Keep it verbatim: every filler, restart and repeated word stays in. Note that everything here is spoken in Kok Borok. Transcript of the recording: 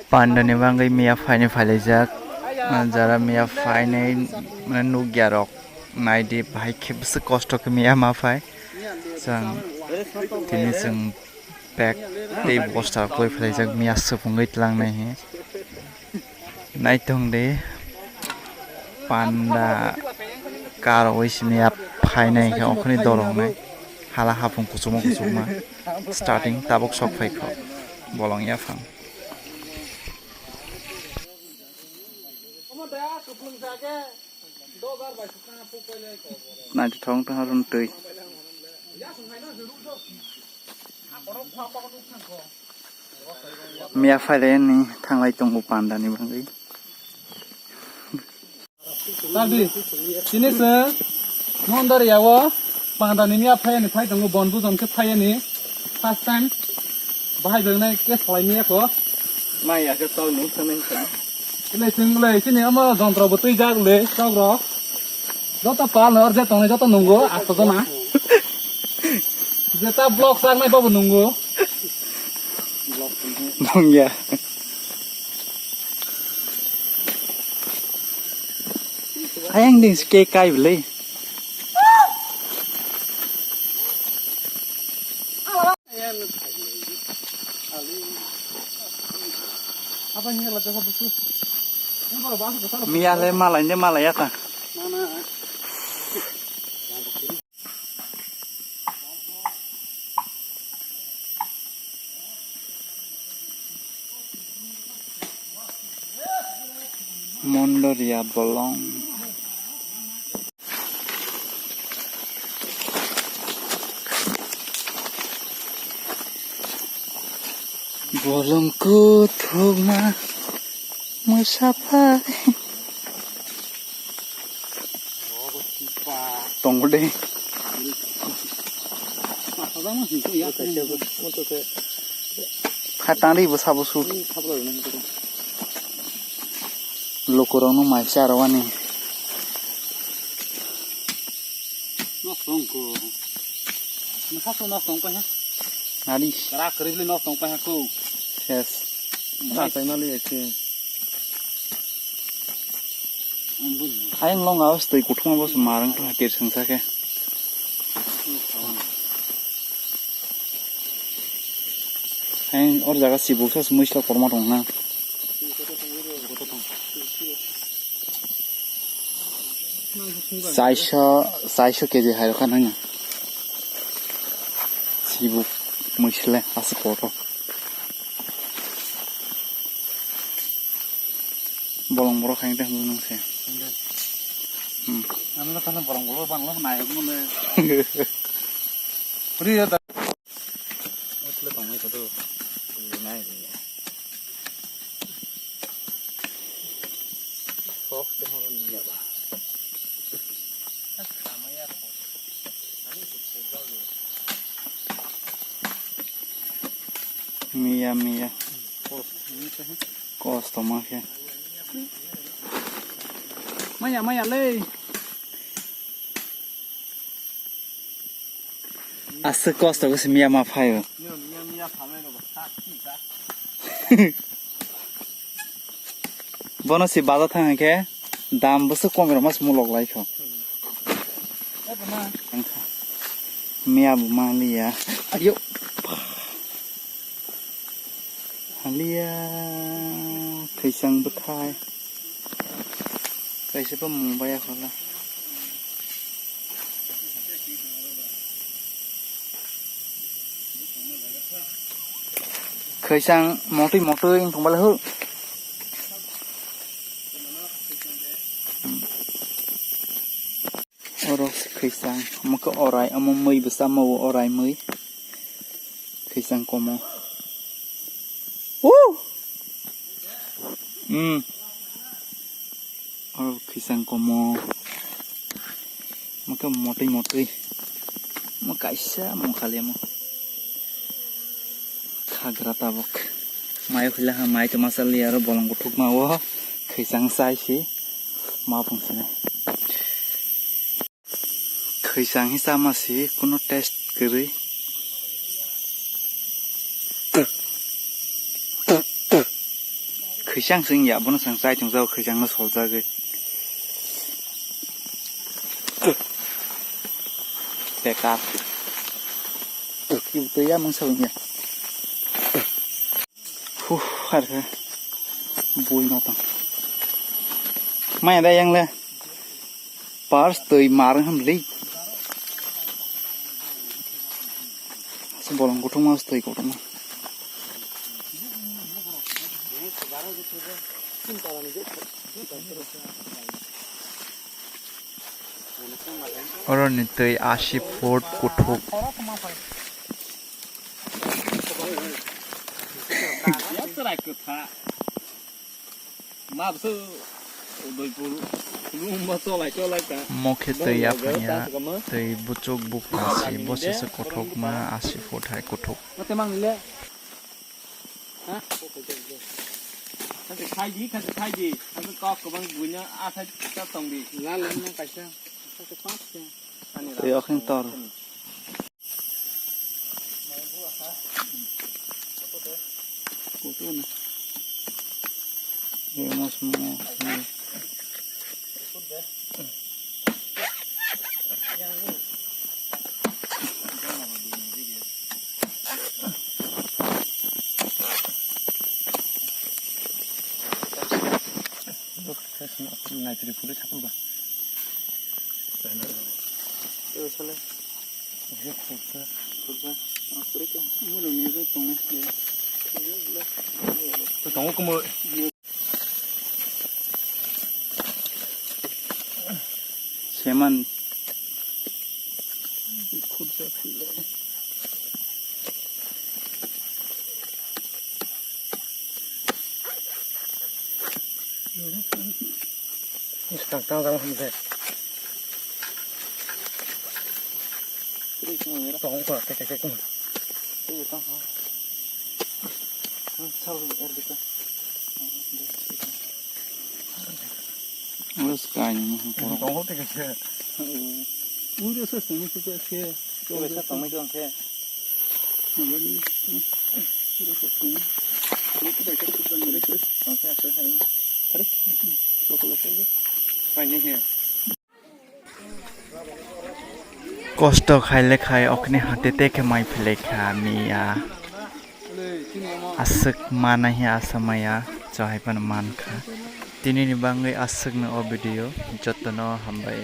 Panda ni bagwi miya phaini phailaijak. Jara miya phainai, mane, nukya rok naidi, bahai khe bwswk kosto khe miya ma phai. Chwng tini chwng bag tei bosta rok twi phailaijak miya swpungwi tlangnai hi. Naitong de panda karwi simi ya phainai khe okhorni dorok nai hala hapung kuchuma kuchuma starting tabuk sok phai kho bolong yaphang. Naithothok wng tong twi. Miya phailai ni thanglai tongo panda ni bagwi. Tadi, sini se, mondar yawo, panda ni miya phai ni phai tongo, bon bujon khe phai ni, first time, bahai bai nai case khlai miya kho. Maya khe tol ni sanai sanai. Le sing le, sini ama jontro bo twi jag le, chok ro. Joto pal nor je tongnai joto nungo, asto jona. Jeta block sak nai bobo nungo. Nungya. Ayang ding ske kai bwlai. Miya le malai de malai ya ta. Mondoria bolong. Bolong kuthukma mwsaphai. Tongo de. Khatang ri bwsa bwsu. Lukurokno mai cha rwani. Nok tong ko. Nokha to nok tong pa ha. Nadi. Kara kari bli nok tong pa ha ko. Yes. Nice. Ayang long awas tei kuthuma bos marang to hakir sengsa ke. Ayang or jaga sibuk sa sumui sila korma tong na. Chairso, chairso K G hai rokha nangya. Sibuk mwisle aswk kotor. Bolong borok hai tong nang se. Hmm. Ano tano borong borok bangla nai mo le. Ri ya. Asle tongmai kotor. Nai. Sok te horo ni ya ba. Miya, miya. Kosto ma khe. Maya, maya le. Aswk kosto khe se miya ma phaio. Bono se baja thang khe dam bwswk kom rwma se mulok lai kho. Miya bo manliya. Ayo. Haliya thwisang bwthai. Kaisa bw mung baya phala. Khwisang motwi motwi wng tong bale ho. Oro khwisang omo khe orai omo mui bwsa omo orai mui. Khwisang komo. Woo! Hmm. Oro khwisang komo. Mokhe motwi motwi. Mo kaisa mo khali mo. Khagra tabuk. Mai khwlai ha mai to masa li aro bolong kuthukma o. Khwisang sai si. Ma phung sini. Khwisang hi chama si kuno test kwrwi. Khwichang se wngya, bono chwng chai tong jago, khwichang no sol jagwi. Bekar. Ki twi ya mungsa wngya. Huh, har khe. Bui ma tong. Maya da yang le. Pars twi mar ham li. Se bolong kutung mas twi kutung. Oroni twi ashi foot kuthuk. Mokhe twi yaphangya, twi buchuk bukha si, bo se se kothokma, ashi foot hai kuthuk. Twi okhing tor. Naitri phuru satung ba. Tei sale. Khursa. Khursa. Ang suri ka. Mo ni ro tong ne. To tong ko mo. Seman. Khursa khile. Tang tang tang hamde. Tong ko te te ko. Tong ha. Sal er dikha. Wes kain mo. Tong ko te ke. Ui de se se ni se se. Ui sa tong ni tong se. Kosto khaile khai okni hati te khe mai philai kha miya. Aswk mana hi asa maya, chahai phano man kha. Tini ni bangwi aswk no o video, joto no hambai.